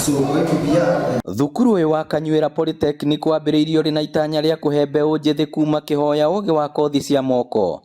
So YPPR Thukuru ũyũ wa Kanyuĩra Polytechnic wambĩrĩirio ũrĩ na itanya rĩa kũhe mbeũ njĩthĩ kuma kĩhoya ũgĩ wa kothi cia moko.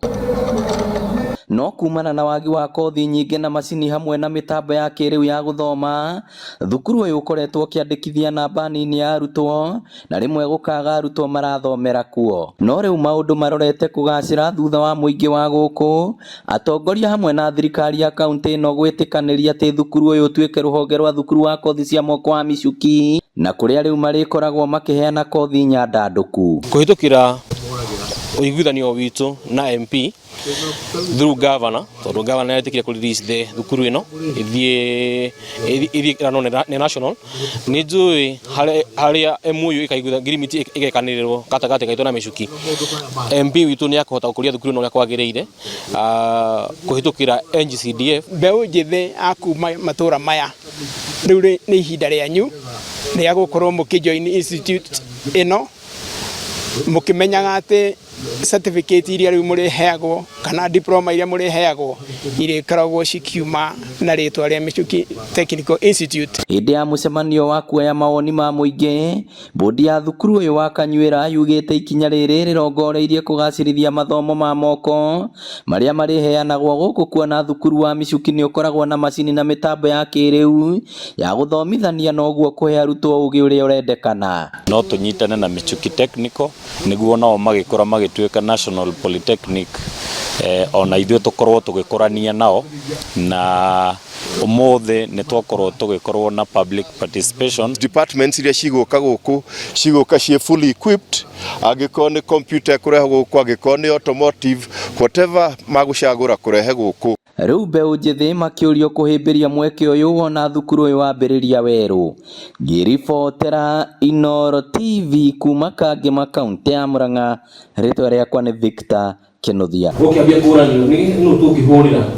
No kumana na wagi wa kothi nyingĩ na macini hamwe na mĩtambo ya kĩrĩu ya gũthoma, thukuru ũyũ ũkoretwo ũkĩandĩkithia namba nini ya arutwo na rĩmwe gũkaga arutwo marathomera kuo. No rĩu maũndũ marorete kũgacĩra thutha wa mũingĩ wa gũkũ, atongoria hamwe na thirikari ya kaunti ĩno gwĩtĩkanĩria atĩ thukuru ũyũ ũtuĩke rũhonge rwa thukuru wa kothi cia moko wa Michuki, na kũrĩa rĩu marĩkoragwo makĩheana kothi nyandandũku. Kũhĩtũkĩra ũiguithanio witũ na MP through governor, tondũ governor nĩaretĩkire kũ release the thukuru ĩno ĩthiĩ ĩthiĩ ĩranwo nĩ national. Nĩ njũĩ harĩa MOU ĩkaiguitha ngirimiti ĩgekanĩrĩrwo gatagatĩ gaitũ na Michuki, MP witũ nĩ akũhota gũkũria thukuru ĩno ũrĩa kwagĩrĩire kũhĩtũkĩra NGCDF. Mbeũ njĩthĩ a kuma matũra maya, rĩu nĩ ihinda rĩanyu rĩa gũkorwo mũkĩ join institute ĩno, mũkĩmenyaga atĩ certificate iria rĩu mũrĩheagwo kana diploma iria mũrĩheagwo irĩkoragwo cikiuma na rĩtwa rĩa Michuki Technical Institute. Hĩndĩ ya mũcemanio wa kuoya mawoni ma mũingĩ, bodi ya thukuru ũyũ wa Kanyuĩra yugĩte ikinya rĩrĩ rĩrongoreirie kũgacĩrithia mathomo ma moko marĩa marĩheanagwo gũkũ, kuona thukuru wa Michuki nĩ ũkoragwo na macini na mĩtambo ya kĩrĩu ya gũthomithania na ũguo kũhe arutwo ũgĩ ũrĩa ũrendekana. No tũnyitane na Michuki Technical nĩguo nao magĩkũra magĩtuĩka National Polytechnic, ona ithuĩ tũkorwo tũgĩkũrania nao. Na ũmũthĩ nĩ twakorwo tũgĩkorwo na public participation. Departments iria cigũka gũkũ cigũka ciĩ fully equipped, angĩkorwo nĩ computer kũrehe gũkũ, angĩkorwo nĩ automotive, whatever magũcagũra kũrehe gũkũ. Rĩu mbeũ njĩthĩ makĩũrio kũhĩmbĩria mweke ũyũ wona thukuru ũyũ wambĩrĩria werũ. Ngĩribotera Inooro TV kuma Kangema, kaũntĩ ya Murang'a, rĩtwa rĩakwa nĩ Victor Kĩnuthia. Gũkĩambia kũranio nĩ nũ tũngĩhũrĩra.